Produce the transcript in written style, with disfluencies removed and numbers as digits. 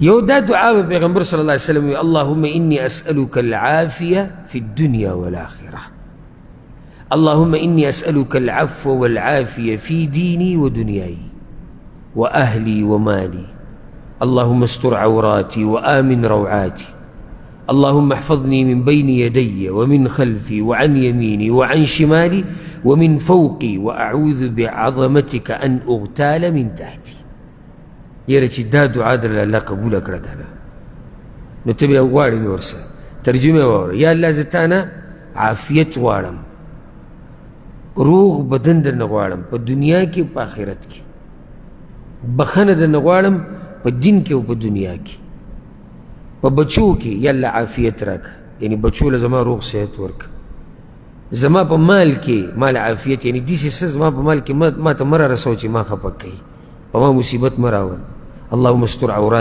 یو دا دعا به پیغمبر صلی الله علیه وسلم وی، اللهم انی اسألک العافیه فی الدنیا والآخرة، اللهم انی اسألک العفو والعافیه فی دینی ودنیای وأهلي ومالي، اللهم استر عوراتي وآمن روعاتي، اللهم احفظني من بين يدي ومن خلفي وعن يميني وعن شمالي ومن فوقي، وأعوذ بعظمتك أن أغتال من تحتي. یاره چې دا دعا در الله قبوله کړه که نه، نو ته بیا غواړې مې ورسره ترجمه واوره. یا الله زه تا نه عافیت غواړم، روغ بدن درنه غواړم په دنیا کې په آخرت کې، بخښنه درنه غواړم په دین کې او په دنیا کې، په بچو کې یا الله عافیت راکړه، یعنی بچو له زما روغ صحت ورکړه، زما په مال کې مال عافیت، یعنی داسې څه زما په مال کې ما ته مه رارسوه چې ما خفه کوي، په ما مصیبت مه راوله. اللهم استر عورات